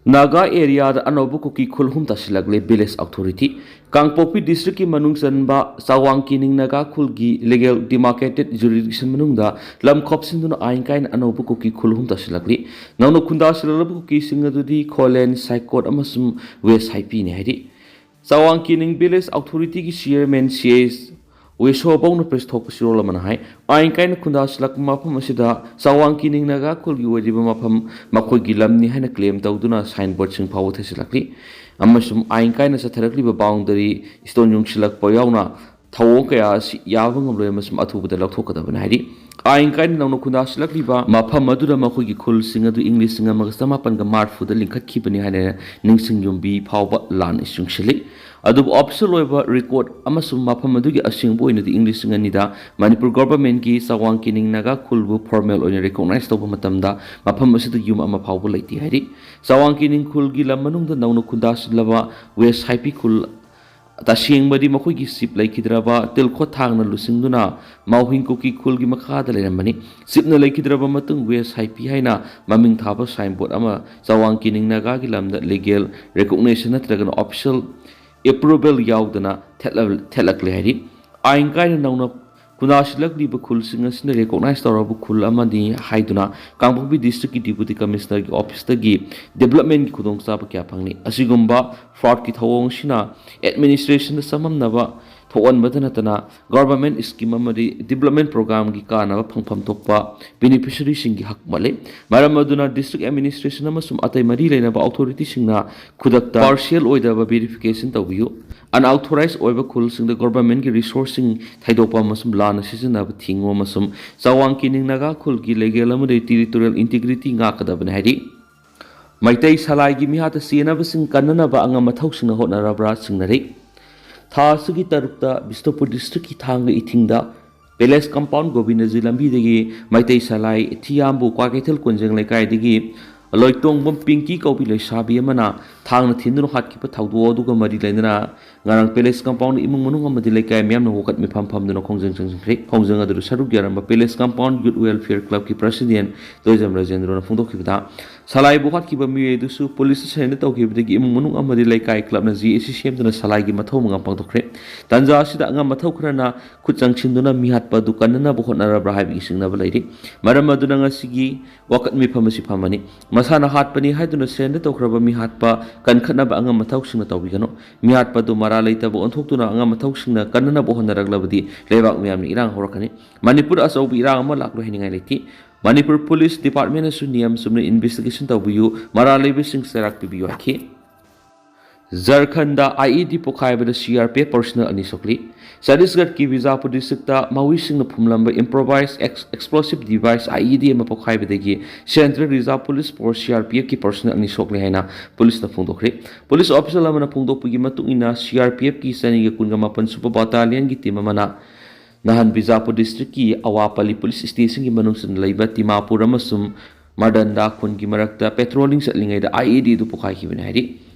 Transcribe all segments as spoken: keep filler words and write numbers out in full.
ꯅꯥꯒꯥ ꯑꯦꯔꯤꯌꯥꯗ ꯑꯅꯧꯕ ꯀꯨꯀꯤ ꯈꯨꯜ ꯑꯍꯨꯝ ꯇꯥꯁꯤꯜꯂꯛꯂꯦ꯫ Village authority. ꯀꯥꯡꯄꯣꯛꯄꯤ ꯗꯤꯁꯇ꯭ꯔꯤꯛꯀꯤ ꯃꯅꯨꯡ ꯆꯟꯕ ꯆꯥꯋꯥꯡ ꯀꯤꯅꯤꯡ ꯅꯥꯒꯥ ꯈꯨꯜꯒꯤ ꯂꯤꯒꯦꯜ ꯗꯤꯃꯥꯔꯀꯦꯇꯦꯗ ꯖꯨꯔꯤꯗꯤꯛꯁꯟ ꯃꯅꯨꯡꯗ ꯂꯝ ꯈꯣꯞꯁꯤꯟꯗꯨꯅ ꯑꯥꯏꯟ ꯀꯥꯏꯅ ꯑꯅꯧꯕ ꯀꯨꯀꯤ ꯈꯨꯜ ꯑꯍꯨꯝ ꯇꯥꯁꯤꯜꯂꯛꯂꯤ꯫ ꯅꯧꯅ ꯈꯨꯟꯗꯥꯁꯤꯜꯂꯛꯂꯕ ꯀꯨꯀꯤꯁꯤꯡ ꯑꯗꯨꯗꯤ ꯈꯣꯂꯦꯟ, ꯁꯥꯏꯀꯣꯠ ꯑꯃꯁꯨꯡ ꯋꯦꯁ ꯍꯥꯏꯄꯤꯅꯤ ꯍꯥꯏꯔꯤ꯫ ꯆꯥꯋꯥꯡ ꯀꯤꯅꯤꯡ village ꯑꯣꯊꯣꯔꯤꯇꯤꯒꯤ chairman C S ꯋꯦꯁꯣꯕꯧꯅ press ꯊꯣꯛꯄ ꯆꯦꯔꯣꯜ ꯑꯃꯅ ꯍꯥꯏ, ꯑꯥꯏꯟ ꯀꯥꯏꯅ ꯈꯨꯟꯗꯥꯁꯤꯜꯂꯛꯄ ꯃꯐꯝ ꯑꯁꯤꯗ ꯆꯥꯋꯥꯡ ꯀꯤꯅꯤꯡ ꯅꯥꯒꯥ ꯈꯨꯜꯒꯤ ꯑꯣꯏꯔꯤꯕ ꯃꯐꯝ ꯃꯈꯣꯏꯒꯤ ꯂꯝꯅꯤ ꯍꯥꯏꯅ ꯀ꯭ꯂꯦꯝ ꯇꯧꯗꯨꯅ ꯁꯥꯏꯟ ꯕꯣꯔꯗꯁꯤꯡ ꯐꯥꯎꯕ ꯊꯦꯠꯆꯤꯜꯂꯛꯂꯤ ꯑꯃꯁꯨꯡ ꯑꯥꯏꯟ ꯀꯥꯏꯅ ꯆꯠꯊꯔꯛꯂꯤꯕ ꯕꯥꯎꯟꯗꯔꯤ ꯁ꯭ꯇꯣꯟ ꯌꯨꯡꯁꯤꯜꯂꯛꯄ ꯌꯥꯎꯅ ꯊꯧꯑꯣꯡ ꯀꯌꯥ ꯑꯁꯤ ꯌꯥꯕ ꯉꯝꯂꯣꯏ ꯑꯃꯁꯨꯡ ꯑꯊꯨꯕꯗ ꯂꯧꯊꯣꯛꯀꯗꯕꯅꯤ ꯍꯥꯏꯔꯤ꯫ ꯑꯥꯏꯟ ꯀꯥꯏꯅ ꯅꯧꯅ ꯈꯨꯟꯗꯥꯁꯤꯜꯂꯛꯂꯤꯕ ꯃꯐꯝ ꯑꯗꯨꯗ ꯃꯈꯣꯏꯒꯤ ꯈꯨꯜꯁꯤꯡ ꯑꯗꯨ ꯏꯪ ꯂꯤꯁꯤꯡ ꯑꯃꯒ ꯆꯃꯥꯄꯟꯒ ꯃꯔꯤꯐꯨꯗ ꯂꯤꯡꯈꯠꯈꯤꯕꯅꯤ ꯍꯥꯏꯅ ꯅꯤꯡꯁꯤꯡ ꯌꯨꯝꯕꯤ ꯐꯥꯎꯕ ꯂꯥꯟꯅ ꯆꯨꯡꯁꯤꯜꯂꯤ꯫ ꯑꯗꯨꯕꯨ ꯑꯣꯐꯤꯁꯤꯌꯦꯜ ꯑꯣꯏꯕ ꯔꯦꯀꯣꯔꯗ ꯑꯃꯁꯨꯡ ꯃꯐꯝ ꯑꯗꯨꯒꯤ ꯑꯁꯦꯡꯕ ꯑꯣꯏꯅꯗꯤ ꯏꯪ ꯂꯤꯁꯤꯡ ꯑꯅꯤꯗ ꯃꯅꯤꯄꯨꯔ ꯒꯣꯚꯔꯟꯃꯦꯟꯠꯀꯤ ꯆꯥꯋꯥꯡ ꯀꯤꯅꯤꯡ ꯅꯥꯒꯥ ꯈꯨꯜꯕꯨ ꯐꯣꯔꯃꯦꯜ ꯑꯣꯏꯅ ꯔꯤꯀꯣꯛꯅꯥꯏꯖ ꯇꯧꯕ ꯃꯇꯝꯗ ꯃꯐꯝ ꯑꯁꯤꯗ ꯌꯨꯝ ꯑꯃ ꯐꯥꯎꯕ ꯂꯩꯇꯦ ꯍꯥꯏꯔꯤ꯫ ꯆꯥꯋꯥꯡ ꯀꯤꯅꯤꯡ ꯈꯨꯜꯒꯤ ꯂꯝ ꯃꯅꯨꯡꯗ ꯅꯧꯅ ꯈꯨꯟꯗꯥꯁꯤꯜꯂꯕ ꯋꯦꯁ ꯍꯥꯏꯄꯤ ꯈꯨꯜ ꯇꯁꯦꯡꯕꯗꯤ ꯃꯈꯣꯏꯒꯤ ꯆꯤꯞ ꯂꯩꯈꯤꯗ꯭ꯔꯕ ꯇꯤꯜꯈꯣꯠ ꯊꯥꯡꯅ ꯂꯨꯆꯤꯡꯗꯨꯅ ꯃꯥꯎꯍꯤꯡ ꯀꯨꯀꯤ ꯈꯨꯜꯒꯤ ꯃꯈꯥꯗ ꯂꯩꯔꯝꯕꯅꯤ꯫ ꯆꯤꯞꯅ ꯂꯩꯈꯤꯗ꯭ꯔꯕ ꯃꯇꯨꯡ ꯋꯦꯁ ꯍꯥꯏꯄꯤ ꯍꯥꯏꯅ ꯃꯃꯤꯡ ꯊꯥꯕ ꯁꯥꯏꯟꯕꯣꯔꯗ ꯑꯃ ꯆꯥꯋꯥꯡ ꯀꯤꯅꯤꯡ ꯅꯥꯒꯥꯒꯤ ꯂꯝꯗ ꯂꯤꯒꯦꯜ ꯔꯤꯀꯣꯛꯅꯤꯁꯟ ꯅꯠꯇ꯭ꯔꯒꯅ ꯑꯣꯐꯤꯁꯤꯌꯦꯜ ꯑꯦꯄ꯭ꯔꯨꯚꯦꯜ ꯌꯥꯎꯗꯅ ꯊꯦꯠꯂ-, ꯊꯦꯠꯂꯛꯂꯦ ꯍꯥꯏꯔꯤ꯫ ꯑꯥꯏꯟ ꯀꯥꯏꯅ ꯅꯧꯅ ꯈꯨꯟꯗꯥꯁꯤꯜꯂꯛꯂꯤꯕ ꯈꯨꯜꯁꯤꯡ ꯑꯁꯤꯅ ꯔꯤꯀꯣꯛꯅꯥꯏꯖ ꯇꯧꯔꯕ ꯈꯨꯜ ꯑꯃꯅꯤ ꯍꯥꯏꯗꯨꯅ ꯀꯥꯡꯄꯣꯛꯄꯤ ꯗꯤꯁꯇ꯭ꯔꯤꯛꯀꯤ ꯗꯤꯄꯨꯇꯤ ꯀꯃꯤꯁꯅꯔꯒꯤ ꯑꯣꯐꯤꯁꯇꯒꯤ ꯗꯤꯕꯦꯂꯞꯃꯦꯟꯠꯀꯤ ꯈꯨꯗꯣꯡꯆꯥꯕ ꯀꯌꯥ ꯐꯪꯂꯤ꯫ ꯑꯁꯤꯒꯨꯝꯕ ꯐ꯭ꯔꯣꯗꯀꯤ ꯊꯧꯑꯣꯡ ꯑꯁꯤꯅ ꯑꯦꯗꯃꯤꯅꯤꯁꯇ꯭ꯔꯦꯁꯟꯗ ꯆꯃꯝꯅꯕ ꯊꯣꯛꯍꯟꯕꯗ ꯅꯠꯇꯅ ꯒꯣꯚꯔꯟꯃꯦꯟꯠ ꯁ꯭ꯀꯤꯝ ꯑꯃꯗꯤ ꯗꯤꯕꯦꯂꯞꯃꯦꯟꯠ ꯄ꯭ꯔꯣꯒ꯭ꯔꯥꯝꯒꯤ ꯀꯥꯟꯅꯕ ꯐꯪꯐꯝ ꯊꯣꯛꯄ ꯕꯦꯅꯤꯐꯤꯁꯔꯤꯁꯤꯡꯒꯤ ꯍꯛ ꯃꯠꯂꯤ꯫ ꯃꯔꯝ ꯑꯗꯨꯅ ꯗꯤꯁꯇ꯭ꯔꯤꯛ ꯑꯦꯗꯃꯤꯅꯤꯁꯇ꯭ꯔꯦꯁꯟ ꯑꯃꯁꯨꯡ ꯑꯇꯩ ꯃꯔꯤ ꯂꯩꯅꯕ ꯑꯣꯊꯣꯔꯤꯇꯤꯁꯤꯡꯅ ꯈꯨꯗꯛꯇ ꯄꯥꯔꯁꯤꯌꯦꯜ ꯑꯣꯏꯗꯕ ꯚꯦꯔꯤꯐꯤꯀꯦꯁꯟ ꯇꯧꯕꯤꯌꯨ꯫ ꯑꯟꯑꯣꯊꯣꯔꯥꯏꯖ ꯑꯣꯏꯕ ꯈꯨꯜꯁꯤꯡꯗ ꯒꯣꯚꯔꯟꯃꯦꯟꯠꯀꯤ ꯔꯤꯁꯣꯔꯁꯁꯤꯡ ꯊꯩꯗꯣꯛꯄ ꯑꯃꯁꯨꯡ ꯂꯥꯟꯅ ꯁꯤꯖꯤꯟꯅꯕ ꯊꯤꯡꯉꯨ ꯑꯃꯁꯨꯡ ꯆꯥꯋꯥꯡ ꯀꯤꯅꯤꯡ ꯅꯥꯒꯥ ꯈꯨꯜꯒꯤ ꯂꯤꯒꯦꯜ ꯑꯃꯗꯤ ꯇꯦꯔꯤꯇꯣꯔꯤꯌꯦꯜ ꯏꯟꯇꯤꯒ꯭ꯔꯤꯇꯤ ꯉꯥꯛꯀꯗꯕꯅꯤ ꯍꯥꯏꯔꯤ꯫ ꯃꯩꯇꯩ ꯁꯂꯥꯏꯒꯤ ꯃꯤꯍꯥꯠꯇ ꯆꯦꯟꯅꯕꯁꯤꯡ ꯀꯟꯅꯅꯕ ꯑꯉꯝ ꯑꯊꯧꯁꯤꯡꯅ ꯍꯣꯠꯅꯔꯕ꯭ꯔꯥ ꯆꯤꯡꯅꯔꯤ꯫ ꯊꯥ ꯑꯁꯤꯒꯤ ꯇꯔꯨꯛꯇ ꯕꯤꯁꯅꯨꯄꯨꯔ ꯗꯤꯁꯇ꯭ꯔꯤꯛꯀꯤ ꯊꯥꯡꯒ ꯏꯊꯤꯡꯗ ꯄꯦꯂꯦꯁ ꯀꯝꯄꯥꯎꯟ ꯒꯣꯕꯤꯟꯗꯖꯤ ꯂꯝꯕꯤꯗꯒꯤ ꯃꯩꯇꯩ ꯁꯂꯥꯏ ꯊꯤꯌꯥꯝꯕꯨ ꯀ꯭ꯋꯥꯀꯩꯊꯦꯜ ꯀꯣꯟꯖꯦꯡ ꯂꯩꯀꯥꯏꯗꯒꯤ ꯂꯣꯏꯇꯣꯡꯕꯝ ꯄꯤꯡꯀꯤ ꯀꯧꯕꯤ ꯂꯩꯁꯥꯕꯤ ꯑꯃꯅ ꯊꯥꯡꯅ ꯊꯤꯟꯗꯨꯅ ꯍꯥꯠꯈꯤꯕ ꯊꯧꯗꯣꯛ ꯑꯗꯨꯒ ꯃꯔꯤ ꯂꯩꯅꯅ ꯉꯔꯥꯡ ꯄꯦꯂꯦꯁ ꯀꯝꯄꯥꯎꯟ ꯏꯃꯨꯡ ꯃꯅꯨꯡ ꯑꯃꯗꯤ ꯂꯩꯀꯥꯏ ꯃꯤꯌꯥꯝꯅ ꯋꯥꯀꯠ ꯃꯤꯐꯝ ꯐꯝꯗꯨꯅ ꯈꯣꯡꯖꯪ ꯆꯪꯁꯤꯟꯈ꯭ꯔꯦ꯫ ꯈꯣꯡꯖꯪ ꯑꯗꯨꯗ ꯁꯔꯨꯛ ꯌꯥꯔꯝꯕ ꯄꯦꯂꯦꯁ ꯀꯝꯄꯥꯎꯟ ꯌꯨꯠ ꯋꯦꯜꯐꯤꯌꯔ ꯀ꯭ꯂꯕꯀꯤ ꯄ꯭ꯔꯁꯤꯗꯦꯟꯠ ꯇꯣꯏꯖꯝ ꯔꯥꯖꯦꯟꯗ꯭ꯔꯣꯅ ꯐꯣꯡꯗꯣꯛꯈꯤꯕꯗ, ꯁꯂꯥꯏꯕꯨ ꯍꯥꯠꯈꯤꯕ ꯃꯤꯑꯣꯏ ꯑꯗꯨꯁꯨ ꯄꯨꯂꯤꯁꯇ ꯁꯔꯦꯟꯗꯔ ꯇꯧꯈꯤꯕꯗꯒꯤ ꯏꯃꯨꯡ ꯃꯅꯨꯡ ꯑꯃꯗꯤ ꯂꯩꯀꯥꯏ ꯀ꯭ꯂꯕꯅ ꯖꯤ ꯑꯦ ꯁꯤ ꯁꯦꯝꯗꯨꯅ ꯁꯂꯥꯏꯒꯤ ꯃꯊꯧ ꯃꯉꯝ ꯄꯥꯡꯊꯣꯛꯈ꯭ꯔꯦ꯫ ꯇꯥꯟꯖꯥ ꯑꯁꯤꯗ ꯑꯉꯝ ꯃꯊꯧ ꯈꯔꯅ ꯈꯨꯠ ꯆꯪꯁꯤꯟꯗꯨꯅ ꯃꯤꯍꯥꯠꯄ ꯑꯗꯨ ꯀꯟꯅꯅꯕ ꯍꯣꯠꯅꯔꯕ꯭ꯔꯥ ꯍꯥꯏꯕꯒꯤ ꯆꯤꯡꯅꯕ ꯂꯩꯔꯤ꯫ ꯃꯔꯝ ꯑꯗꯨꯅ ꯉꯁꯤꯒꯤ ꯋꯥꯀꯠ ꯃꯤꯐꯝ ꯑꯁꯤ ꯐꯝꯕꯅꯤ꯫ ꯃꯁꯥꯅ ꯍꯥꯠꯄꯅꯤ ꯍꯥꯏꯗꯨꯅ ꯁꯔꯦꯟꯗꯔ ꯇꯧꯈ꯭ꯔꯕ ꯃꯤꯍꯥꯠꯄ ꯀꯟꯈꯠꯅꯕ ꯑꯉꯝ ꯃꯊꯧꯁꯤꯡꯅ ꯇꯧꯕꯤꯒꯅꯨ꯫ ꯃꯤꯍꯥꯠꯄ ꯑꯗꯨ ꯃꯔꯥ ꯂꯩꯇꯕ ꯑꯣꯟꯊꯣꯛꯇꯨꯅ ꯑꯉꯝ ꯃꯊꯧꯁꯤꯡꯅ ꯀꯟꯅꯅꯕ ꯍꯣꯠꯅꯔꯛꯂꯕꯗꯤ ꯂꯩꯕꯥꯛ ꯃꯤꯌꯥꯝꯅ ꯏꯔꯥꯡ ꯍꯧꯔꯛꯀꯅꯤ꯫ ꯃꯅꯤꯄꯨꯔ ꯑꯆꯧꯕ ꯏꯔꯥꯡ ꯑꯃ ꯂꯥꯛꯂꯣꯏ ꯍꯥꯏꯅꯤꯡꯉꯥꯏ ꯂꯩꯇꯦ꯫ ꯃꯅꯤꯄꯨꯔ ꯄꯨꯂꯤꯁ ꯗꯤꯄꯥꯔꯠꯃꯦꯟꯅꯁꯨ ꯅꯤꯌꯝ ꯆꯨꯝꯅ ꯏꯟꯚꯦꯁꯇꯤꯒꯦꯁꯟ ꯇꯧꯕꯤꯌꯨ, ꯃꯔꯥꯜ ꯂꯩꯕꯁꯤꯡ ꯆꯩꯔꯥꯛ ꯄꯤꯕꯤꯌꯨ ꯍꯥꯏꯈꯤ꯫ ꯖꯔꯈꯟꯗ ꯑꯥꯏ ꯏ ꯗꯤ ꯄꯣꯈꯥꯏꯕꯗ ꯁꯤ ꯑꯥꯔ ꯄꯤ ꯑꯦꯐ ꯄꯔꯁꯅꯦꯜ ꯑꯅꯤ ꯁꯣꯛꯂꯤ꯫ ꯆꯇꯤꯁꯒꯔꯀꯤ ꯕꯤꯖꯥꯄꯨꯔ ꯗꯤꯁꯇ꯭ꯔꯤꯛꯇ ꯃꯥꯑꯣꯏꯁꯤꯡꯅ ꯐꯨꯝꯂꯝꯕ improvised ex-, explosive device I E D ꯑꯃ ꯄꯣꯈꯥꯏꯕꯗꯒꯤ central reserve police force, C R P ꯑꯦꯐꯀꯤ ꯄꯔꯁꯅꯦꯜ ꯑꯅꯤ ꯁꯣꯛꯂꯦ ꯍꯥꯏꯅ ꯄꯨꯂꯤꯁꯅ ꯐꯣꯡꯗꯣꯛꯈ꯭ꯔꯦ꯫ ꯄꯨꯂꯤꯁ ꯑꯣꯐꯤꯁꯤꯌꯦꯜ ꯑꯃꯅ ꯐꯣꯡꯗꯣꯛꯄꯒꯤ ꯃꯇꯨꯡ ꯏꯟꯅ, ꯁꯤ ꯑꯥꯔ ꯄꯤ ꯑꯦꯐꯀꯤ ꯆꯅꯤꯒ ꯀꯨꯟꯒ ꯃꯥꯄꯟ ꯁꯨꯕ ꯕꯥꯇꯥꯂꯤꯌꯟꯒꯤ ꯇꯤꯝ ꯑꯃꯅ ꯅꯍꯥꯟ ꯕꯤꯖꯥꯄꯨꯔ ꯗꯤꯁꯇ꯭ꯔꯤꯛꯀꯤ ꯑꯋꯥꯄꯜꯂꯤ ꯄꯨꯂꯤꯁ ꯁ꯭ꯇꯦꯁꯟꯒꯤ ꯃꯅꯨꯡ ꯆꯟꯅ ꯂꯩꯕ ꯇꯤꯃꯥꯄꯨꯔ ꯑꯃꯁꯨꯡ ꯃꯥꯔꯗꯟꯗꯥ ꯈꯨꯟꯒꯤ ꯃꯔꯛꯇ ꯄꯦꯇ꯭ꯔꯣꯂꯤꯡ ꯆꯠꯂꯤꯉꯩꯗ ꯑꯥꯏ ꯏ ꯗꯤ ꯑꯗꯨ ꯄꯣꯈꯥꯏꯈꯤꯕꯅꯤ ꯍꯥꯏꯔꯤ꯫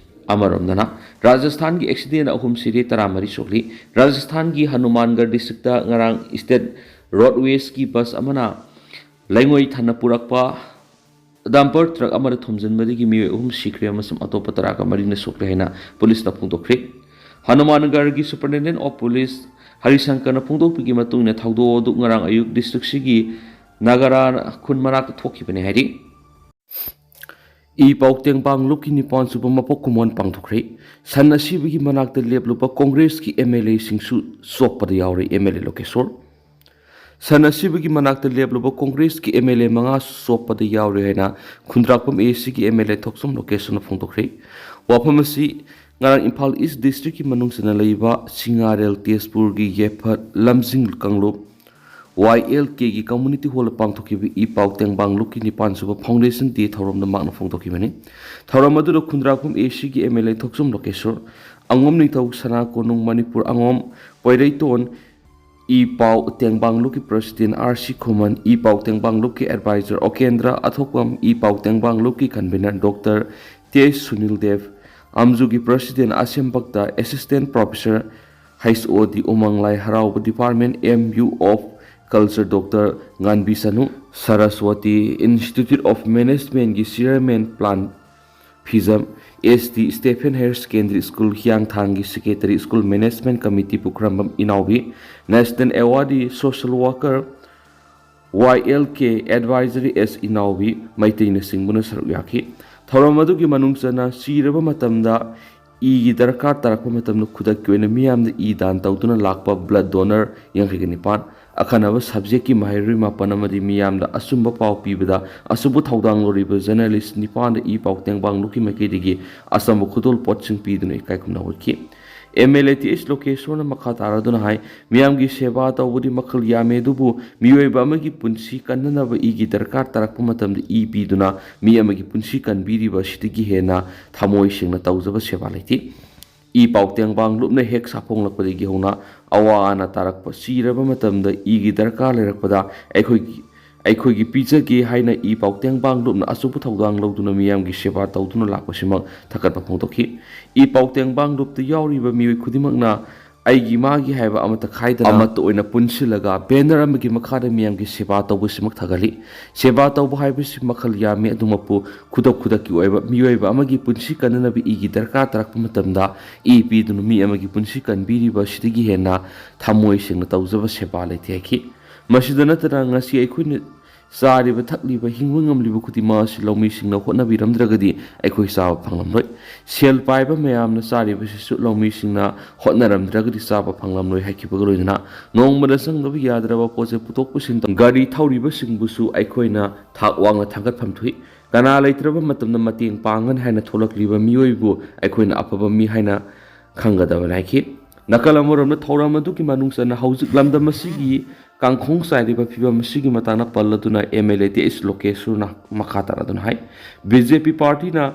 ꯑꯃꯔꯣꯝꯗꯅ, ꯔꯥꯖꯁꯊꯥꯟꯒꯤ ꯑꯦꯛꯁꯤꯗꯦꯟ ꯑꯍꯨꯝ ꯁꯤꯔꯦ, ꯇꯔꯥꯃꯔꯤ ꯁꯣꯛꯂꯤ꯫ ꯔꯥꯖꯁꯊꯥꯟꯒꯤ ꯍꯅꯨꯃꯥꯟꯒꯔ ꯗꯤꯁꯇ꯭ꯔꯤꯛꯇ ꯉꯔꯥꯡ ꯁ꯭ꯇꯦꯠ ꯔꯣꯗꯋꯦꯁꯀꯤ ꯕꯁ ꯑꯃꯅ ꯂꯩꯉꯣꯏ ꯊꯟꯅ ꯄꯨꯔꯛꯄ ꯗꯝꯄꯔ ꯇ꯭ꯔꯛ ꯑꯃꯗ ꯊꯣꯝꯖꯤꯟꯕꯗꯒꯤ ꯃꯤꯑꯣꯏ ꯑꯍꯨꯝ ꯁꯤꯈ꯭ꯔꯦ ꯑꯃꯁꯨꯡ ꯑꯇꯣꯞꯄ ꯇꯔꯥꯒ ꯃꯔꯤꯅ ꯁꯣꯛꯂꯦ ꯍꯥꯏꯅ ꯄꯨꯂꯤꯁꯅ ꯐꯣꯡꯗꯣꯛꯈ꯭ꯔꯦ꯫ ꯍꯅꯨꯃꯥꯟꯒꯔꯒꯤ ꯁꯨꯄꯔꯤꯟꯇꯦꯟꯗꯦꯟ ꯑꯣꯐ ꯄꯨꯂꯤꯁ ꯍꯔꯤꯁꯪꯀꯔꯅ ꯐꯣꯡꯗꯣꯛꯄꯒꯤ ꯃꯇꯨꯡ ꯏꯟꯅ, ꯊꯧꯗꯣꯛ ꯑꯗꯨ ꯉꯔꯥꯡ ꯑꯌꯨꯛ ꯗꯤꯁꯇ꯭ꯔꯤꯛꯁꯤꯒꯤ ꯅꯥꯒꯔꯥ ꯈꯨꯟ ꯃꯅꯥꯛꯇ ꯊꯣꯛꯈꯤꯕꯅꯤ ꯍꯥꯏꯔꯤ꯫ ꯏ ꯄꯥꯎ ꯇꯦꯡꯕꯥꯡ ꯂꯨꯞꯀꯤ ꯅꯤꯄꯥꯟ ꯁꯨꯕ ꯃꯄꯣꯛ ꯀꯨꯝꯑꯣꯟ ꯄꯥꯡꯊꯣꯛꯈ꯭ꯔꯦ꯫ ꯁꯟ ꯑꯁꯤꯕꯒꯤ ꯃꯅꯥꯛꯇ ꯂꯦꯞꯂꯨꯕ ꯀꯣꯡꯒ꯭ꯔꯦꯁꯀꯤ ꯑꯦꯝ ꯑꯦꯜ ꯑꯦꯁꯤꯡꯁꯨ ꯆꯣꯞꯄꯗ ꯌꯥꯎꯔꯦ, ꯑꯦꯝ ꯑꯦꯜ ꯑꯦ ꯂꯣꯀꯦꯁꯣꯔ꯫ ꯁꯟ ꯑꯁꯤꯕꯒꯤ ꯃꯅꯥꯛꯇ ꯂꯦꯞꯂꯨꯕ ꯀꯣꯡꯒ꯭ꯔꯦꯁꯀꯤ ꯑꯦꯝ ꯑꯦꯜ ꯑꯦ ꯃꯉꯥ ꯆꯣꯞꯄꯗ ꯌꯥꯎꯔꯦ ꯍꯥꯏꯅ ꯈꯨꯟꯗ꯭ꯔꯥꯛꯄꯝ ꯑꯦ ꯁꯤꯒꯤ ꯑꯦꯝ ꯑꯦꯜ ꯑꯦ ꯊꯣꯛꯆꯣꯝ ꯂꯣꯀꯦꯁꯣꯔꯅ ꯐꯣꯡꯗꯣꯛꯈ꯭ꯔꯦ꯫ ꯋꯥꯐꯝ ꯑꯁꯤ ꯉꯔꯥꯡ ꯏꯝꯐꯥꯜ ꯏꯁ ꯗꯤꯁꯇ꯭ꯔꯤꯛꯀꯤ ꯃꯅꯨꯡ ꯆꯟꯅ ꯂꯩꯕ ꯁꯤꯡꯉꯥꯔꯦꯜ ꯇꯦꯖꯄꯨꯔꯒꯤ ꯌꯦꯐꯠ ꯂꯝꯖꯤꯡ ꯀꯥꯡꯂꯨꯞ ꯋꯥꯏ ꯑꯦꯜ ꯀꯦꯒꯤ ꯀꯝꯃ꯭ꯌꯨꯅꯤꯇꯤ ꯍꯣꯜꯗ ꯄꯥꯡꯊꯣꯛꯈꯤꯕ ꯏ ꯄꯥꯎ ꯇꯦꯡꯕꯥꯡ ꯂꯨꯞꯀꯤ ꯅꯤꯄꯥꯟ ꯁꯨꯕ ꯐꯥꯎꯟꯗꯦꯁꯟ ꯗꯦ ꯊꯧꯔꯝꯗ ꯃꯍꯥꯛꯅ ꯐꯣꯡꯗꯣꯛꯈꯤꯕꯅꯤ꯫ ꯊꯧꯔꯝ ꯑꯗꯨꯗ ꯈꯨꯟꯗ꯭ꯔꯥꯛꯄꯝ ꯑꯦ ꯁꯤꯒꯤ ꯑꯦꯝ ꯑꯦꯜ ꯑꯦ ꯊꯣꯛꯆꯣꯝ ꯂꯣꯀꯦꯁꯣꯔ, ꯑꯉꯣꯝ ꯅꯤꯡꯊꯧ, ꯁꯅꯥ ꯀꯣꯅꯨꯡ, ꯃꯅꯤꯄꯨꯔ ꯑꯉꯣꯝ, ꯄꯣꯏꯔꯩꯇꯣꯟ, ꯏ ꯄꯥꯎ ꯇꯦꯡꯕꯥꯡ ꯂꯨꯞꯀꯤ ꯄ꯭ꯔꯁꯤꯗꯦꯟ ꯑꯥꯔ ꯁꯤ ꯈꯨꯃꯟ, ꯏ ꯄꯥꯎ ꯇꯦꯡꯕꯥꯡ ꯂꯨꯞꯀꯤ ꯑꯦꯗꯚꯥꯏꯖꯔ ꯑꯣꯀꯦꯟꯗ꯭ꯔ ꯑꯊꯣꯛꯄꯝ, ꯏ ꯄꯥꯎ ꯇꯦꯡꯕꯥꯡ ꯂꯨꯞꯀꯤ convenor doctor T Sunil Deb, ꯑꯝꯖꯨꯒꯤ president Asem Bhakta, assistant professor H O D ꯎꯃꯪ ꯂꯥꯏ ꯍꯔꯥꯎꯕ department M U of culture doctor Nganbi Sanu, Saraswati Institute of Managementꯀꯤ Chairman ꯄ꯭ꯂꯥꯟ Phijam, S T Stephen Higher Secondary School ꯍꯤꯌꯥꯡꯊꯥꯡꯒꯤ Secretary School Management Committee Pukhrambam Inaobi, National Awardee Social Worker Y L K Advisory S Inaobi ꯃꯩꯇꯩꯅꯆꯤꯡꯕꯅ ꯁꯔꯨꯛ ꯌꯥꯈꯤ꯫ ꯊꯧꯔꯝ ꯑꯗꯨꯒꯤ ꯃꯅꯨꯡ ꯆꯟꯅ ꯁꯤꯔꯕ ꯃꯇꯝꯗ ꯏꯒꯤ ꯗꯔꯀꯥꯔ ꯇꯥꯔꯛꯄ ꯃꯇꯝꯗ ꯈꯨꯗꯛꯀꯤ ꯑꯣꯏꯅ ꯃꯤꯌꯥꯝꯗ ꯏ ꯗꯥꯟ ꯇꯧꯗꯨꯅ ꯂꯥꯛꯄ blood donor ꯌꯥꯡꯈꯩꯒ ꯅꯤꯄꯥꯟ, ꯑꯈꯟꯅꯕ subjectꯀꯤ ꯃꯍꯩꯔꯣꯏ ꯃꯥꯄꯟ ꯑꯃꯗꯤ ꯃꯤꯌꯥꯝꯗ ꯑꯆꯨꯝꯕ ꯄꯥꯎ ꯄꯤꯕꯗ ꯑꯆꯧꯕ ꯊꯧꯗꯥꯡ ꯂꯧꯔꯤꯕ journalist ꯅꯤꯄꯥꯟꯗ ꯏ ꯄꯥꯎ ꯇꯦꯡꯕꯥꯡ ꯂꯨꯞꯀꯤ ꯃꯥꯏꯀꯩꯗꯒꯤ ꯑꯆꯝꯕ ꯈꯨꯗꯣꯜ ꯄꯣꯠꯁꯤꯡ ꯄꯤꯗꯨꯅ ꯏꯀꯥꯏ ꯈꯨꯝꯅꯍꯧꯈꯤ꯫ M L A Th ꯂꯣꯀꯦꯁꯣꯔꯅ ꯃꯈꯥ ꯇꯥꯔꯗꯨꯅ ꯍꯥꯏ, ꯃꯤꯌꯥꯝꯒꯤ ꯁꯦꯕꯥ ꯇꯧꯕꯗꯤ ꯃꯈꯜ ꯌꯥꯝꯃꯦ, ꯑꯗꯨꯕꯨ ꯃꯤꯑꯣꯏꯕ ꯑꯃꯒꯤ ꯄꯨꯟꯁꯤ ꯀꯟꯅꯅꯕ ꯏꯒꯤ ꯗꯔꯀꯥꯔ ꯇꯥꯔꯛꯄ ꯃꯇꯝꯗ ꯏ ꯄꯤꯗꯨꯅ ꯃꯤ ꯑꯃꯒꯤ ꯄꯨꯟꯁꯤ ꯀꯟꯕꯤꯔꯤꯕ ꯑꯁꯤꯗꯒꯤ ꯍꯦꯟꯅ ꯊꯃꯣꯏ ꯁꯦꯡꯅ ꯇꯧꯖꯕ ꯁꯦꯕꯥ ꯂꯩꯇꯦ꯫ ꯏ ꯄꯥꯎ ꯇꯦꯡꯕꯥꯡ ꯂꯨꯞꯅ ꯍꯦꯛ ꯁꯥꯐꯣꯡꯂꯛꯄꯗꯒꯤ ꯍꯧꯅ ꯑꯋꯥ ꯑꯅꯥ ꯇꯥꯔꯛꯄ, ꯁꯤꯔꯕ ꯃꯇꯝꯗ ꯏꯒꯤ ꯗꯔꯀꯥꯔ ꯂꯩꯔꯛꯄꯗ ꯑꯩꯈꯣꯏꯒꯤ, ꯑꯩꯈꯣꯏꯒꯤ ꯄꯤꯖꯒꯦ ꯍꯥꯏꯅ ꯏ ꯄꯥꯎ ꯇꯦꯡꯕꯥꯡ ꯂꯨꯞꯅ ꯑꯆꯧꯕ ꯊꯧꯗꯥꯡ ꯂꯧꯗꯨꯅ ꯃꯤꯌꯥꯝꯒꯤ ꯁꯦꯕꯥ ꯇꯧꯗꯨꯅ ꯂꯥꯛꯄꯁꯤꯃꯛ ꯊꯥꯒꯠꯄ ꯐꯣꯡꯗꯣꯛꯈꯤ꯫ ꯏ ꯄꯥꯎ ꯇꯦꯡꯕꯥꯡ ꯂꯨꯞꯇ ꯌꯥꯎꯔꯤꯕ ꯃꯤꯑꯣꯏ ꯈꯨꯗꯤꯡꯃꯛꯅ ꯑꯩꯒꯤ ꯃꯥꯒꯤ ꯍꯥꯏꯕ ꯑꯃꯠꯇ ꯈꯥꯏꯗꯅ ꯑꯃꯠꯇ ꯑꯣꯏꯅ ꯄꯨꯟꯁꯤꯜꯂꯒ banner ꯑꯃꯒꯤ ꯃꯈꯥꯗ ꯃꯤꯌꯥꯝꯒꯤ ꯁꯦꯕꯥ ꯇꯧꯕꯁꯤꯃꯛ ꯊꯥꯒꯠꯂꯤ꯫ ꯁꯦꯕꯥ ꯇꯧꯕ ꯍꯥꯏꯕꯁꯤ ꯃꯈꯜ ꯌꯥꯝꯃꯤ, ꯑꯗꯨꯃꯛꯄꯨ ꯈꯨꯗꯛ ꯈꯨꯗꯛꯀꯤ ꯑꯣꯏꯕ ꯃꯤꯑꯣꯏꯕ ꯑꯃꯒꯤ ꯄꯨꯟꯁꯤ ꯀꯟꯅꯅꯕ ꯏꯒꯤ ꯗꯔꯀꯥꯔ ꯇꯥꯔꯛꯄ ꯃꯇꯝꯗ ꯏ ꯄꯤꯗꯨꯅ ꯃꯤ ꯑꯃꯒꯤ ꯄꯨꯟꯁꯤ ꯀꯟꯕꯤꯔꯤꯕ ꯑꯁꯤꯗꯒꯤ ꯍꯦꯟꯅ ꯊꯃꯣꯏ ꯁꯦꯡꯅ ꯇꯧꯖꯕ ꯁꯦꯕꯥ ꯂꯩꯇꯦ ꯍꯥꯏꯈꯤ꯫ ꯃꯁꯤꯗ ꯅꯠꯇꯅ ꯉꯁꯤ ꯑꯩꯈꯣꯏꯅ ꯆꯥꯔꯤꯕ ꯊꯛꯂꯤꯕ ꯍꯤꯡꯕ ꯉꯝꯂꯤꯕ ꯈꯨꯗꯤꯡꯃꯛ ꯑꯁꯤ ꯂꯧꯃꯤꯁꯤꯡꯅ ꯍꯣꯠꯅꯕꯤꯔꯝꯗ꯭ꯔꯒꯗꯤ ꯑꯩꯈꯣꯏ ꯆꯥꯕ ꯐꯪꯂꯝꯂꯣꯏ꯫ ꯁꯦꯜ ꯄꯥꯏꯕ ꯃꯌꯥꯝꯅ ꯆꯥꯔꯤꯕꯁꯤꯁꯨ ꯂꯧꯃꯤꯁꯤꯡꯅ ꯍꯣꯠꯅꯔꯝꯗ꯭ꯔꯒꯗꯤ ꯆꯥꯕ ꯐꯪꯂꯝꯂꯣꯏ ꯍꯥꯏꯈꯤꯕꯒ ꯂꯣꯏꯅꯅ ꯅꯣꯡꯃꯗ ꯆꯪꯗꯕ ꯌꯥꯗ꯭ꯔꯕ ꯄꯣꯠ ꯆꯩ ꯄꯨꯊꯣꯛ ꯄꯨꯁꯤꯟ ꯇꯧ-, ꯒꯥꯔꯤ ꯊꯧꯔꯤꯕꯁꯤꯡꯕꯨꯁꯨ ꯑꯩꯈꯣꯏꯅ ꯊꯥꯛ ꯋꯥꯡꯅ ꯊꯥꯡꯒꯠꯐꯝ ꯊꯣꯛꯏ꯫ ꯀꯅꯥ ꯂꯩꯇ꯭ꯔꯕ ꯃꯇꯝꯗ ꯃꯇꯦꯡ ꯄꯥꯡꯒꯅꯤ ꯍꯥꯏꯅ ꯊꯣꯛꯂꯛꯂꯤꯕ ꯃꯤꯑꯣꯏꯕꯨ ꯑꯩꯈꯣꯏꯅ ꯑꯐꯕ ꯃꯤ ꯍꯥꯏꯅ ꯈꯪꯒꯗꯕꯅꯤ ꯍꯥꯏꯈꯤ꯫ ꯅꯥꯀꯜ ꯑꯃꯔꯣꯝꯗ ꯊꯧꯔꯝ ꯑꯗꯨꯒꯤ ꯃꯅꯨꯡ ꯆꯟꯅ ꯍꯧꯖꯤꯛ ꯂꯝꯗꯝ ꯑꯁꯤꯒꯤ ꯀꯥꯡꯈꯣꯡ ꯆꯥꯏꯔꯤꯕ ꯐꯤꯕꯝ ꯑꯁꯤꯒꯤ ꯃꯇꯥꯡꯗ ꯄꯜꯂꯗꯨꯅ M L A Th ꯂꯣꯀꯦꯁꯣꯔꯅ ꯃꯈꯥ ꯇꯥꯔꯗꯨꯅ ꯍꯥꯏ, B J P partyꯅ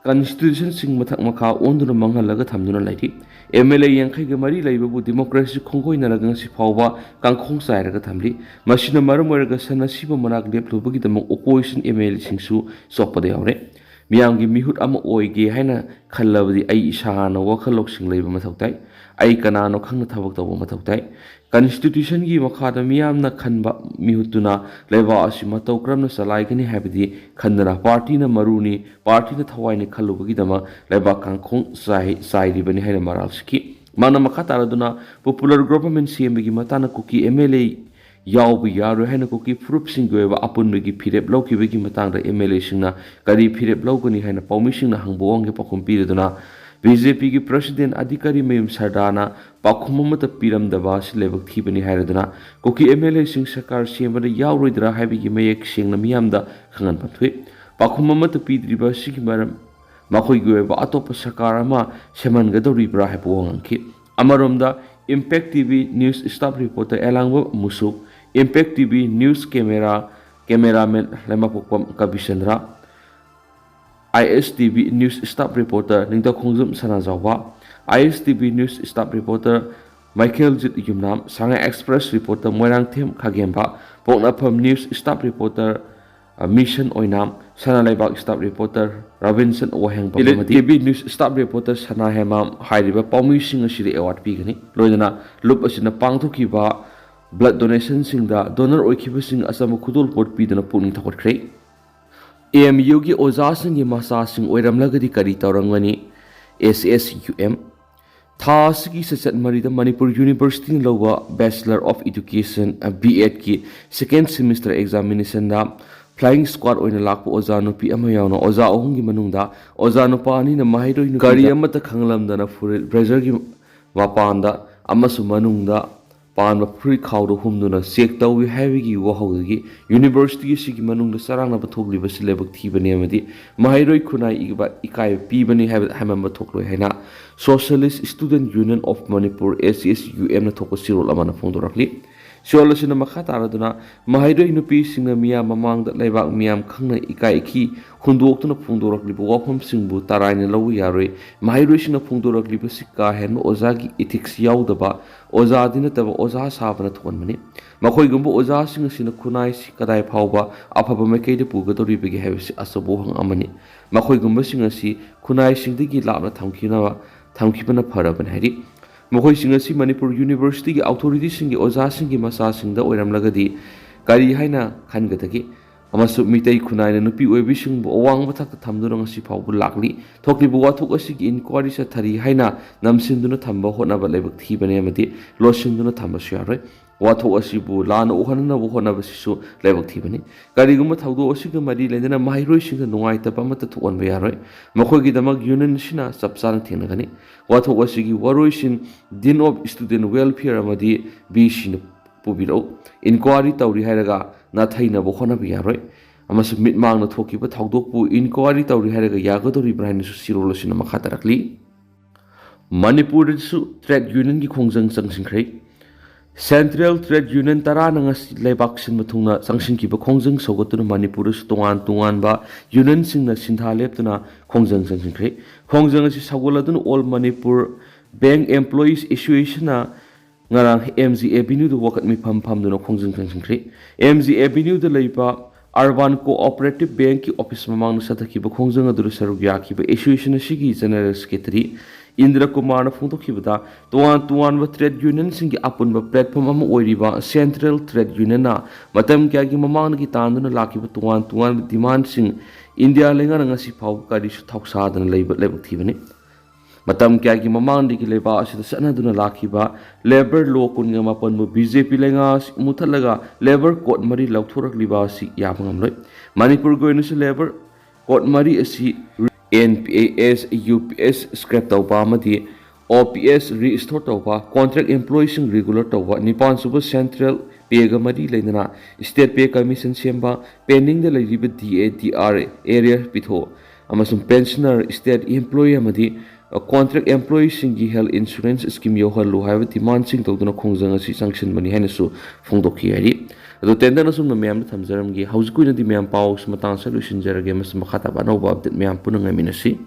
constitutionꯁꯤꯡ ꯃꯊꯛ ꯃꯈꯥ ꯑꯣꯟꯗꯨꯅ ꯃꯥꯡꯍꯜꯂꯒ ꯊꯝꯗꯨꯅ ꯂꯩꯔꯤ꯫ M L A ꯌꯥꯡꯈꯩꯒ ꯃꯔꯤ ꯂꯩꯕꯕꯨ democracy ꯈꯣꯡꯒꯣꯏꯅꯔꯒ ꯉꯁꯤ ꯐꯥꯎꯕ ꯀꯥꯡꯈꯣꯡ ꯆꯥꯏꯔꯒ ꯊꯝꯂꯤ꯫ ꯃꯁꯤꯅ ꯃꯔꯝ ꯑꯣꯏꯔꯒ ꯁꯟ ꯑꯁꯤꯕ ꯃꯅꯥꯛ ꯂꯦꯞꯂꯨꯕꯒꯤꯗꯃꯛ opposition M L Aꯁꯤꯡꯁꯨ ꯆꯣꯛꯄꯗ ꯌꯥꯎꯔꯦ꯫ ꯃꯤꯌꯥꯝꯒꯤ ꯃꯤꯍꯨꯠ ꯑꯃ ꯑꯣꯏꯒꯦ ꯍꯥꯏꯅ ꯈꯜꯂꯕꯗꯤ ꯑꯩ ꯏꯁꯥꯅ ꯋꯥꯈꯜ ꯂꯧꯁꯤꯡ ꯂꯩꯕ ꯃꯊꯧ ꯇꯥꯏ꯫ ꯑꯩ ꯀꯅꯥꯅꯣ ꯈꯪꯅ ꯊꯕꯛ ꯇꯧꯕ ꯃꯊꯧ ꯇꯥꯏ꯫ ꯀꯟꯁꯇꯤꯇ꯭ꯌꯨꯁꯟꯒꯤ ꯃꯈꯥꯗ ꯃꯤꯌꯥꯝꯅ ꯈꯟꯕ ꯃꯤꯍꯨꯠꯇꯨꯅ ꯂꯩꯕꯥꯛ ꯑꯁꯤ ꯃꯇꯧ ꯀꯔꯝꯅ ꯆꯂꯥꯏꯒꯅꯤ ꯍꯥꯏꯕꯗꯤ ꯈꯟꯗꯅ ꯄꯥꯔꯇꯤꯅ ꯃꯔꯨꯅꯤ, ꯄꯥꯔꯇꯤꯅ ꯊꯋꯥꯏꯅꯤ ꯈꯜꯂꯨꯕꯒꯤꯗꯃꯛ ꯂꯩꯕꯥꯛ ꯀꯥꯡꯈꯣꯡ ꯆꯥꯏ-, ꯆꯥꯏꯔꯤꯕꯅꯤ ꯍꯥꯏꯅ ꯃꯔꯥꯜ ꯁꯤꯈꯤ꯫ ꯃꯥꯅ ꯃꯈꯥ ꯇꯥꯔꯗꯨꯅ popular government ꯁꯦꯝꯕꯒꯤ ꯃꯇꯥꯡꯗ ꯀꯨꯀꯤ ꯑꯦꯝ ꯑꯦꯜ ꯑꯦ ꯌꯥꯎꯕ ꯌꯥꯔꯣꯏ ꯍꯥꯏꯅ ꯀꯨꯀꯤ ꯐꯨꯔꯨꯞꯁꯤꯡꯒꯤ ꯑꯣꯏꯕ ꯑꯄꯨꯟꯕꯒꯤ ꯐꯤꯔꯦꯞ ꯂꯧꯈꯤꯕꯒꯤ ꯃꯇꯥꯡꯗ ꯑꯦꯝ ꯑꯦꯜ ꯑꯦꯁꯤꯡꯅ ꯀꯔꯤ ꯐꯤꯔꯦꯞ ꯂꯧꯒꯅꯤ ꯍꯥꯏꯅ ꯄꯥꯎꯃꯤꯁꯤꯡꯅ ꯍꯪꯕ ꯋꯥꯍꯪꯒꯤ ꯄꯥꯎꯈꯨꯝ ꯄꯤꯔꯗꯨꯅ ꯕꯤ ꯖꯦ ꯄꯤꯒꯤ ꯄ꯭ꯔꯁꯤꯗꯦꯟ ꯑꯗꯤꯀꯥꯔꯤ ꯃꯌꯨꯝ ꯁꯔꯗꯥꯅ ꯄꯥꯎꯈꯨꯝ ꯑꯃꯠꯇ ꯄꯤꯔꯝꯗꯕ ꯑꯁꯤ ꯂꯥꯏꯕꯛ ꯊꯤꯕꯅꯤ ꯍꯥꯏꯔꯗꯨꯅ ꯀꯨꯀꯤ ꯑꯦꯝ ꯑꯦꯜ ꯑꯦꯁꯤꯡ ꯁꯔꯀꯥꯔ ꯁꯦꯝꯕꯗ ꯌꯥꯎꯔꯣꯏꯗ꯭ꯔꯥ ꯍꯥꯏꯕꯒꯤ ꯃꯌꯦꯛ ꯁꯦꯡꯅ ꯃꯤꯌꯥꯝꯗ ꯈꯪꯍꯟꯕ ꯊꯣꯛꯏ꯫ ꯄꯥꯎꯈꯨꯝ ꯑꯃꯠꯇ ꯄꯤꯗ꯭ꯔꯤꯕ ꯑꯁꯤꯒꯤ ꯃꯔꯝ ꯃꯈꯣꯏꯒꯤ ꯑꯣꯏꯕ ꯑꯇꯣꯞꯄ ꯁꯔꯀꯥꯔ ꯑꯃ ꯁꯦꯝꯍꯟꯒꯗꯧꯔꯤꯕ꯭ꯔꯥ ꯍꯥꯏꯕ ꯋꯥ ꯉꯥꯡꯈꯤ꯫ ꯑꯃꯔꯣꯝꯗ Impact T V news staff reporter ꯑꯦꯂꯥꯡꯕꯝ ꯑꯃꯁꯨ Impact T V news camera, cameraman ꯂꯩꯃꯄꯣꯛꯄꯝ ꯀꯕꯤꯆꯟꯗ꯭ꯔ, I S T V news staff reporter ꯅꯤꯡꯊꯧꯈꯣꯡꯖꯝ Sanajaoba, I S T V news staff reporter ꯃꯥꯏꯀꯦꯜꯖꯤꯠ Yumnam, Sangai Express reporter Moirangthem ꯈꯥꯒꯦꯝꯕ, ꯄꯣꯛꯅꯐꯝ news staff reporter ꯑ, mission ꯑꯣꯏꯅꯥꯝ, ꯁꯅꯥ ꯂꯩꯕꯥꯛ staff reporter Robinson ꯋꯥꯍꯦꯡꯕꯝ ꯑꯃꯗꯤ T V news staff reporter ꯁꯅꯥ ꯍꯦꯃꯥꯝ ꯍꯥꯏꯔꯤꯕ ꯄꯥꯎꯃꯤꯁꯤꯡ ꯑꯁꯤꯗ award ꯄꯤꯒꯅꯤ꯫ ꯂꯣꯏꯅꯅ ꯂꯨꯞ ꯑꯁꯤꯅ ꯄꯥꯡꯊꯣꯛꯈꯤꯕ blood donationꯁꯤꯡꯗ donor ꯑꯣꯏꯈꯤꯕꯁꯤꯡ ꯑꯆꯝꯕ ꯈꯨꯗꯣꯜꯄꯣꯠ ꯄꯤꯗꯨꯅ ꯄꯨꯛꯅꯤꯡ ꯊꯧꯒꯠꯈ꯭ꯔꯦ꯫ A M Uꯒꯤ ꯑꯣꯖꯥꯁꯤꯡꯒꯤ ꯃꯆꯥꯁꯤꯡ ꯑꯣꯏꯔꯝꯂꯒꯗꯤ ꯀꯔꯤ ꯇꯧꯔꯝꯒꯅꯤ? S S U M꯫ ꯊꯥ ꯑꯁꯤꯒꯤ ꯆꯩꯆꯠ ꯃꯔꯤꯗ ꯃꯅꯤꯄꯨꯔ Universityꯅ ꯂꯧꯕ Bachelor of Education, B Edꯀꯤ second semester examinationꯗ flying squad ꯑꯣꯏꯅ ꯂꯥꯛꯄ ꯑꯣꯖꯥ ꯅꯨꯄꯤ ꯑꯃ ꯌꯥꯎꯅ ꯑꯣꯖꯥ ꯑꯍꯨꯝꯒꯤ ꯃꯅꯨꯡꯗ ꯑꯣꯖꯥ ꯅꯨꯄꯥ ꯑꯅꯤꯅ ꯃꯍꯩꯔꯣꯏ ꯅꯨꯄꯤꯗ ꯒꯥꯔꯤ ꯑꯃꯠꯇ ꯈꯪꯂꯝꯗꯅ ꯐꯨꯔꯤꯠ blazerꯒꯤ ꯃꯄꯥꯟꯗ ꯑꯃꯁꯨꯡ ꯃꯅꯨꯡꯗ ꯄꯥꯟꯕ ꯐꯨꯔꯤꯠ ꯈꯥꯎꯗ ꯍꯨꯝꯗꯨꯅ check ꯇꯧꯏ ꯍꯥꯏꯕꯒꯤ ꯋꯥꯍꯧꯗꯒꯤ University ꯑꯁꯤꯒꯤ ꯃꯅꯨꯡꯗ ꯆꯔꯥꯡꯅꯕ ꯊꯣꯛꯂꯤꯕꯁꯤ ꯂꯥꯏꯕꯛ ꯊꯤꯕꯅꯤ ꯑꯃꯗꯤ ꯃꯍꯩꯔꯣꯏ ꯈꯨꯟꯅꯥꯏ ꯏꯕ-, ꯏꯀꯥꯏꯕ ꯄꯤꯕꯅꯤ ꯍꯥꯏꯕ ꯍꯥꯏꯃꯟꯕ ꯊꯣꯛꯂꯣꯏ ꯍꯥꯏꯅ Socialist Student Union of Manipur, S S U M ꯅ ꯊꯣꯛꯄ ꯆꯦꯔꯣꯜ ꯑꯃꯅ ꯐꯣꯡꯗꯣꯔꯛꯂꯤ꯫ ꯆꯦꯔꯣꯜ ꯑꯁꯤꯅ ꯃꯈꯥ ꯇꯥꯔꯗꯨꯅ ꯃꯍꯩꯔꯣꯏ ꯅꯨꯄꯤꯁꯤꯡꯅ ꯃꯤꯌꯥꯝ ꯃꯃꯥꯡꯗ ꯂꯩꯕꯥꯛ ꯃꯤꯌꯥꯝ ꯈꯪꯅ ꯏꯀꯥꯏ ꯏꯈꯤ ꯍꯨꯟꯗꯣꯛꯇꯨꯅ ꯐꯣꯡꯗꯣꯔꯛꯂꯤꯕ ꯋꯥꯐꯝꯁꯤꯡꯕꯨ ꯇꯔꯥꯏꯅ ꯂꯧꯕ ꯌꯥꯔꯣꯏ꯫ ꯃꯍꯩꯔꯣꯏꯁꯤꯡꯅ ꯐꯣꯡꯗꯣꯔꯛꯂꯤꯕꯁꯤ ꯀꯥ ꯍꯦꯟꯕ ꯑꯣꯖꯥꯒꯤ ethics ꯌꯥꯎꯗꯕ, ꯑꯣꯖꯥꯗꯤ ꯅꯠꯇꯕ ꯑꯣꯖꯥ ꯁꯥꯕꯅ ꯊꯣꯛꯍꯟꯕꯅꯤ꯫ ꯃꯈꯣꯏꯒꯨꯝꯕ ꯑꯣꯖꯥꯁꯤꯡ ꯑꯁꯤꯅ ꯈꯨꯟꯅꯥꯏꯁꯤ ꯀꯗꯥꯏ ꯐꯥꯎꯕ ꯑꯐꯕ ꯃꯥꯏꯀꯩꯗ ꯄꯨꯒꯗꯧꯔꯤꯕꯒꯦ ꯍꯥꯏꯕꯁꯤ ꯑꯆꯧꯕ ꯋꯥꯍꯪ ꯑꯃꯅꯤ꯫ ꯃꯈꯣꯏꯒꯨꯝꯕꯁꯤꯡ ꯑꯁꯤ ꯈꯨꯟꯅꯥꯏꯁꯤꯡꯗꯒꯤ ꯂꯥꯞꯅ ꯊꯝꯈꯤꯅꯕ, ꯊꯝꯈꯤꯕꯅ ꯐꯔꯕꯅꯤ ꯍꯥꯏꯔꯤ꯫ ꯃꯈꯣꯏꯁꯤꯡ ꯑꯁꯤ ꯃꯅꯤꯄꯨꯔ ꯌꯨꯅꯤꯚꯔꯁꯤꯇꯤꯒꯤ ꯑꯣꯊꯣꯔꯤꯇꯤꯁꯤꯡꯒꯤ ꯑꯣꯖꯥꯁꯤꯡꯒꯤ ꯃꯆꯥꯁꯤꯡꯗ ꯑꯣꯏꯔꯝꯂꯒꯗꯤ ꯀꯔꯤ ꯍꯥꯏꯅ ꯈꯟꯒꯗꯒꯦ? ꯑꯃꯁꯨꯡ ꯃꯤꯇꯩ ꯈꯨꯟꯅꯥꯏꯅ ꯅꯨꯄꯤ ꯑꯣꯏꯕꯤꯁꯤꯡꯕꯨ ꯑꯋꯥꯡꯕ ꯊꯥꯛꯇ ꯊꯝꯗꯨꯅ ꯉꯁꯤ ꯐꯥꯎꯕ ꯂꯥꯛꯂꯤ꯫ ꯊꯣꯛꯂꯤꯕ ꯋꯥꯊꯣꯛ ꯑꯁꯤꯒꯤ ꯏꯟꯀ꯭ꯋꯥꯔꯤ ꯆꯠꯊꯔꯤ ꯍꯥꯏꯅ ꯅꯝꯁꯤꯟꯗꯨꯅ ꯊꯝꯕ ꯍꯣꯠꯅꯕ ꯂꯥꯏꯕꯛ ꯊꯤꯕꯅꯤ ꯑꯃꯗꯤ ꯂꯣꯠꯁꯤꯟꯗꯨꯅ ꯊꯝꯕꯁꯨ ꯌꯥꯔꯣꯏ꯫ ꯋꯥꯊꯣꯛ ꯑꯁꯤꯕꯨ ꯂꯥꯟꯅ ꯎꯍꯟꯅꯕ ꯍꯣꯠꯅꯕꯁꯤꯁꯨ ꯂꯥꯏꯕꯛ ꯊꯤꯕꯅꯤ꯫ ꯀꯔꯤꯒꯨꯝꯕ ꯊꯧꯗꯣꯛ ꯑꯁꯤꯒ ꯃꯔꯤ ꯂꯩꯅꯅ ꯃꯍꯩꯔꯣꯏꯁꯤꯡꯗ ꯅꯨꯡꯉꯥꯏꯇꯕ ꯑꯃꯠꯇ ꯊꯣꯛꯍꯟꯕ ꯌꯥꯔꯣꯏ꯫ ꯃꯈꯣꯏꯒꯤꯗꯃꯛ ꯌꯨꯅꯤꯌꯟ ꯑꯁꯤꯅ ꯆꯞ ꯆꯥꯅ ꯊꯦꯡꯅꯒꯅꯤ꯫ ꯋꯥꯊꯣꯛ ꯑꯁꯤꯒꯤ ꯋꯥꯔꯣꯏꯁꯤꯟ Dean of Student Welfare ꯑꯃꯗꯤ ꯕꯤ ꯁꯤꯅ ꯄꯨꯕꯤꯔꯛꯎ꯫ ꯏꯟꯀ꯭ꯋꯥꯔꯤ ꯇꯧꯔꯤ ꯍꯥꯏꯔꯒ ꯅꯥꯊꯩꯅꯕ ꯍꯣꯠꯅꯕ ꯌꯥꯔꯣꯏ꯫ ꯑꯃꯁꯨꯡ ꯃꯤꯠꯃꯥꯡꯅ ꯊꯣꯛꯈꯤꯕ ꯊꯧꯗꯣꯛꯄꯨ ꯏꯟꯀ꯭ꯋꯥꯔꯤ ꯇꯧꯔꯤ ꯍꯥꯏꯔꯒ ꯌꯥꯒꯗꯧꯔꯤꯕ꯭ꯔꯥ ꯍꯥꯏꯅꯁꯨ ꯁꯤꯔꯣꯜ ꯑꯁꯤꯅ ꯃꯈꯥ ꯇꯥꯔꯛꯂꯤ꯫ ꯃꯅꯤꯄꯨꯔꯗꯁꯨ ꯇ꯭ꯔꯦꯗ ꯌꯨꯅꯤꯌꯟꯒꯤ ꯈꯣꯡꯖꯪ ꯆꯪꯁꯤꯟꯈ꯭ꯔꯦ꯫ ꯁꯦꯟꯇ꯭ꯔꯦꯜ ꯇ꯭ꯔꯦꯗ ꯌꯨꯅꯤꯌꯟ ꯇꯔꯥꯅ ꯉꯁꯤ ꯂꯩꯕꯥꯛ ꯁꯤꯟꯕ ꯊꯨꯡꯅ ꯆꯪꯁꯤꯟꯈꯤꯕ ꯈꯣꯡꯖꯪ ꯁꯧꯒꯠꯇꯨꯅ ꯃꯅꯤꯄꯨꯔꯗꯁꯨ ꯇꯣꯉꯥꯟ ꯇꯣꯉꯥꯟꯕ ꯌꯨꯅꯤꯌꯟꯁꯤꯡꯅ ꯁꯤꯟꯊꯥ ꯂꯦꯞꯇꯨꯅ ꯈꯣꯡꯖꯪ ꯆꯪꯁꯤꯟꯈ꯭ꯔꯦ꯫ ꯈꯣꯡꯖꯪ ꯑꯁꯤ ꯁꯧꯒꯠꯂꯗꯨꯅ All Manipur Bank Employees Associationꯅ ꯉꯔꯥꯡ ꯑꯦꯝ ꯖꯤ ꯑꯦꯚꯤꯅ꯭ꯌꯨꯗ ꯋꯥꯀꯠ ꯃꯤꯐꯝ ꯐꯝꯗꯨꯅ ꯈꯣꯡꯖꯪ ꯆꯪꯁꯤꯟꯈ꯭ꯔꯦ꯫ ꯑꯦꯝ ꯖꯤ ꯑꯦꯚꯤꯅ꯭ꯌꯨꯗ ꯂꯩꯕ Urban Cooperative Bankꯀꯤ ꯑꯣꯐꯤꯁ ꯃꯃꯥꯡꯗ ꯆꯠꯊꯈꯤꯕ ꯈꯣꯡꯖꯪ ꯑꯗꯨꯗ ꯁꯔꯨꯛ ꯌꯥꯈꯤꯕ ꯑꯦꯁꯣꯁꯤꯌꯦꯁꯟ ꯑꯁꯤꯒꯤ ꯖꯦꯅꯔꯦꯜ ꯁꯦꯀ꯭ꯔꯦꯇꯔꯤ ꯏꯟꯗ꯭ꯔ ꯀꯨꯃꯥꯔꯅ ꯐꯣꯡꯗꯣꯛꯈꯤꯕꯗ, ꯇꯣꯉꯥꯟ ꯇꯣꯉꯥꯟꯕ ꯇ꯭ꯔꯦꯗ ꯌꯨꯅꯤꯌꯟꯁꯤꯡꯒꯤ ꯑꯄꯨꯟꯕ ꯄ꯭ꯂꯦꯠꯐꯣꯝ ꯑꯃ ꯑꯣꯏꯔꯤꯕ ꯁꯦꯟꯇ꯭ꯔꯦꯜ ꯇ꯭ꯔꯦꯗ ꯌꯨꯅꯤꯌꯟꯅ ꯃꯇꯝ ꯀꯌꯥꯒꯤ ꯃꯃꯥꯡꯗꯒꯤ ꯇꯥꯟꯗꯨꯅ ꯂꯥꯛꯈꯤꯕ ꯇꯣꯉꯥꯟ ꯇꯣꯉꯥꯟꯕ ꯗꯤꯃꯥꯟꯁꯤꯡ ꯏꯟꯗꯤꯌꯥ ꯂꯩꯉꯥꯛꯅ ꯉꯁꯤ ꯐꯥꯎꯕ ꯀꯔꯤꯁꯨ ꯊꯧꯁꯥꯗꯅ ꯂꯩꯕ ꯂꯥꯏꯕꯛ ꯊꯤꯕꯅꯤ꯫ ꯃꯇꯝ ꯀꯌꯥꯒꯤ ꯃꯃꯥꯡꯗꯒꯤ ꯂꯩꯕꯥꯛ ꯑꯁꯤꯗ ꯆꯠꯅꯗꯨꯅ ꯂꯥꯛꯈꯤꯕ ꯂꯦꯕꯔ ꯂꯣ ꯀꯨꯟꯒ ꯃꯥꯄꯟꯕꯨ ꯕꯤ ꯖꯦ ꯄꯤ ꯂꯩꯉꯥꯛ ꯑꯁꯤ ꯃꯨꯊꯠꯂꯒ ꯂꯦꯕꯔ ꯀꯣꯗ ꯃꯔꯤ ꯂꯧꯊꯣꯔꯛꯂꯤꯕ ꯑꯁꯤ ꯌꯥꯕ ꯉꯝꯂꯣꯏ꯫ ꯃꯅꯤꯄꯨꯔꯒꯤ ꯑꯣꯏꯅꯁꯨ ꯂꯦꯕꯔ ꯀꯣꯗ ꯃꯔꯤ ꯑꯁꯤ N P S, U P S ꯁ꯭ꯀ꯭ꯔꯦꯞ ꯇꯧꯕ ꯑꯃꯗꯤ ꯑꯣ ꯄꯤ ꯑꯦꯁ ꯔꯤꯁ꯭ꯇꯣꯔ ꯇꯧꯕ, ꯀꯣꯟꯇ꯭ꯔꯦꯛ ꯑꯦꯝꯄ꯭ꯂꯣꯌꯤꯁꯤꯡ ꯔꯤꯒꯨꯂꯔ ꯇꯧꯕ, ꯅꯤꯄꯥꯟ ꯁꯨꯕ ꯁꯦꯟꯇ꯭ꯔꯦꯜ ꯄꯦꯒ ꯃꯔꯤ ꯂꯩꯅꯅ ꯁ꯭ꯇꯦꯠ ꯄꯦ ꯀꯃꯤꯁꯟ ꯁꯦꯝꯕ, ꯄꯦꯟꯗꯤꯡꯗ ꯂꯩꯔꯤꯕ ꯗꯤ ꯑꯦ ꯗꯤ ꯑꯥꯔ ꯑꯦꯔꯤꯌꯔ ꯄꯤꯊꯣꯛ ꯑꯃꯁꯨꯡ ꯄꯦꯟꯁꯅꯔ, ꯁ꯭ꯇꯦꯠ ꯑꯦꯝꯄ꯭ꯂꯣꯌꯤ ꯑꯃꯗꯤ ꯀꯣꯟꯇ꯭ꯔꯦꯛ ꯑꯦꯝꯄ꯭ꯂꯣꯌꯤꯁꯤꯡꯒꯤ ꯍꯦꯜꯊ ꯏꯟꯁꯨꯔꯦꯟꯁ ꯁ꯭ꯀꯤꯝ ꯌꯧꯍꯜꯂꯨ ꯍꯥꯏꯕ ꯗꯤꯃꯥꯟꯁꯤꯡ ꯇꯧꯗꯨꯅ ꯈꯣꯡꯖꯪ ꯑꯁꯤ ꯆꯪꯁꯤꯟꯕꯅꯤ ꯍꯥꯏꯅꯁꯨ ꯐꯣꯡꯗꯣꯛꯈꯤ ꯍꯥꯏꯔꯤ꯫ ꯑꯗꯣ ꯇꯦꯟꯗꯅ ꯑꯁꯨꯝꯅ ꯃꯌꯥꯝꯗ ꯊꯝꯖꯔꯝꯒꯦ꯫ ꯍꯧꯖꯤꯛꯀꯤ ꯑꯣꯏꯅꯗꯤ ꯃꯌꯥꯝ ꯄꯥꯎꯁꯤ ꯃꯇꯥꯡ ꯑꯁꯤꯗ ꯂꯣꯏꯁꯤꯟꯖꯔꯒꯦ꯫ ꯃꯁꯤ ꯃꯈꯥ ꯇꯥꯕ ꯑꯅꯧꯕ ꯑꯞꯗꯦꯠ ꯃꯌꯥꯝ ꯄꯨꯟꯅ ꯉꯥꯏꯃꯤꯟꯅꯁꯤ꯫